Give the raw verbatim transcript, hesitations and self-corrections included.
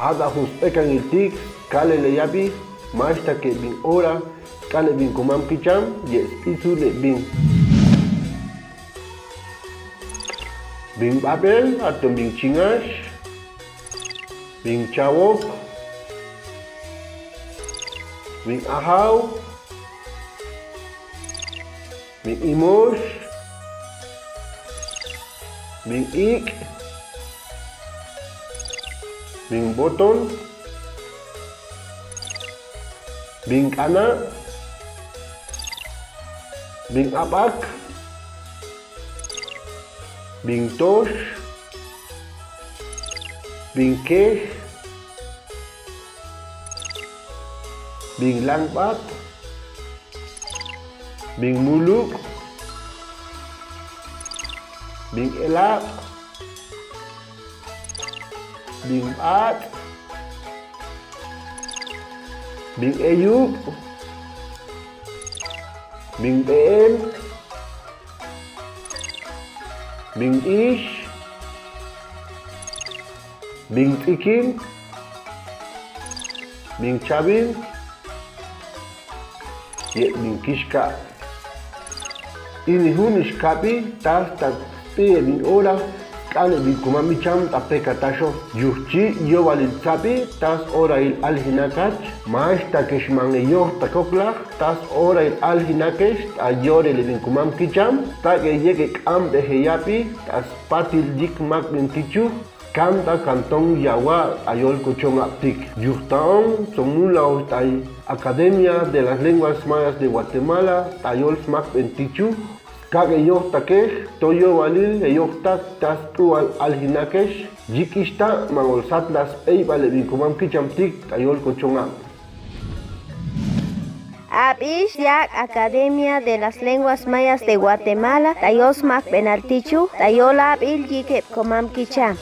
At'ajun sp'ekangilhtik skalele yabi, maxtake bin ora, sk'ane bin kumamkicham, yet s'isulebin. Bin bapel, aton bin chingax, bin chawok, bin ajau, bin imox, bin ik', bin boton, bin k'ana', bin abak, bin tox, bin kej, bin langbat, bin muluk', bin elak', bin bak', bin eyuk', bin been, bin ix, bin ts'ikin, bin chabin, yet bin kixka'. Inijunix kapi, tas ta sp'iye bin ora, sk'ane bin kumamkicham ta pekataxo. Yuchi iyobalil sapi, tas orail aljinakach, maxtakix mangeyojtakoklaj, tas orail aljinakex, ta yorele bin kumamkicham, tak eyeke k'ampeje yapi, ta spatil yikmakben tichu, kanta kantón Yawa, ta yolkochonabtik. Yujtaon, somulaoj ta Academia de las Lenguas Mayas de Guatemala, ta yolsmakben tichu, kak eyojtakex, toyobalil eyojtak, tas tual aljinakex, yikixhta, mangolsatla sp'eybale bin kumamkichamtik, ta yolkochonab. Abil yak Academia de las Lenguas Mayas de Guatemala, ta yolsmakbenal tichu, ta yolabil yikeb kumamkicham.